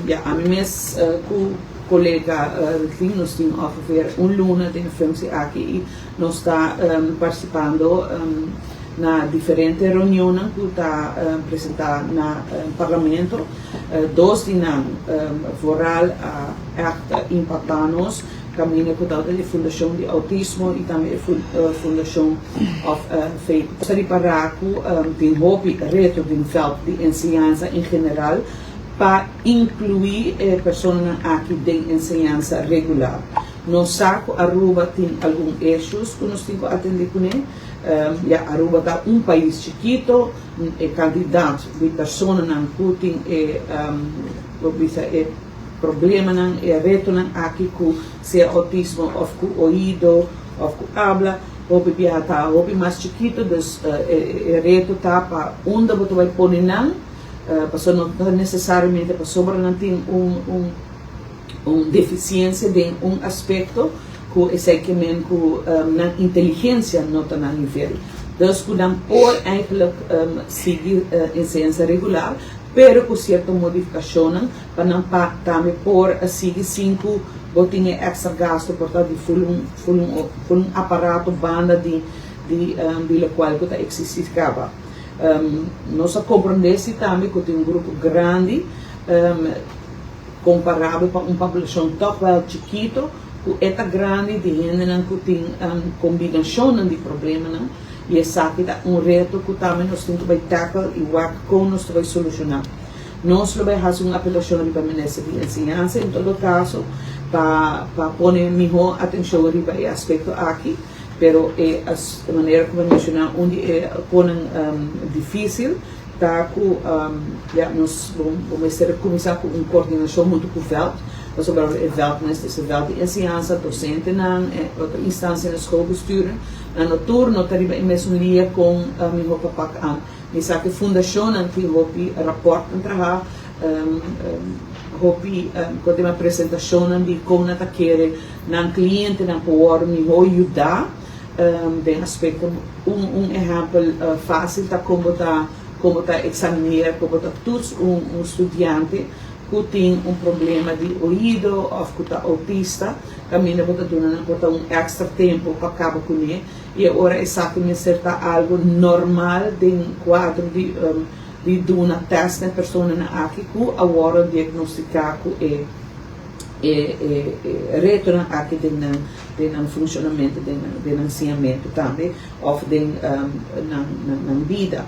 Ja, ami mes ku kolega Ritlin, nos tin ongeveer un luna den e functie aki i nos ta partisipando na diferente reunionnan ku ta presentá na parlamento. Dos di nan vooral a ègt impaktá nos, kaminda ku tabata e Fundashon di Outismo i tambe e Fundashon òf FEI. Nos ta ripará ku tin hopi reto den vèlt di enseñansa en general pa inkluí e personanan aki den enseñansa regular. Nos sa ku Aruba tin algun issues ku nos tin ku atendé kuné. Ya Aruba ta un pais chikito, e kantidat di personanan ku tin e, bo bisa e problemanan, e retonan aki ku sea outismo òf ku oido òf ku abla, hopi biaha ta hopi mas chikito, dus e reto ta pa unda bo ta bai pone nan, pasobra no ta nesesariamente pasobra nan tin un un defisiensia den un aspekto ku esei ke men ku nan inteligensia no ta na nivel. Dus ku nan por eigenlijk sigui enseñansa regular pero ku sierto modifikashonnan pa nan pa tambe por sigui sin ku bo tin e èkstra gasto por ta di ful un ful un ful un aparato banda di di di lokual ku ta eksistí kaba. Nos a komprondé si tambe ku tin un grupo grandi Komparabel pa un populashon tòg wèl chikito ku e ta grandi di hendenan ku tin kombinashonnan di problemanan i esaki ta un reto ku tambe nos tin ku bai tackle i wak kon nos ta bai solushoná. Nos lo bai hasi un apelashon riba Minister di Enseñansa en todo kaso pa pa pone mihó atenshon riba e aspekto aki, pero e manera ku mi a menshoná un di e konan difísil Ta ku ya nos bo mester a kuminsá ku un koordinashon huntu ku vèlt, pasobra e vèlt mester e vèlt di enseñansa, dosentenan, e otro instansianan, schoolbesturen, nan no tur no ta riba e mesun lia kon mihó pa pak an. Mi sa ku e fundashonnan tin hopi rapòrtnan trahá, hopi kon ta yama presentashonnan di kon nan ta kere nan klientenan por wòrdu mihó yudá. Den aspekto un un ehèmpel fásil ta kon bo ta kon bo ta eksaminera kon bo ta toets un un studiante ku tin un problema di oido òf ku ta outista kaminda bo ta duna nan por ta un èkstra tempu pa kaba kuné i e ora esaki mester ta algu normal den kuadro di di duna tèst na e personanan aki ku a wòrdu diagnostiká ku e e e retonan aki den nan den nan funshonamentu, den nan siñamentu tambe òf den nan nan bida.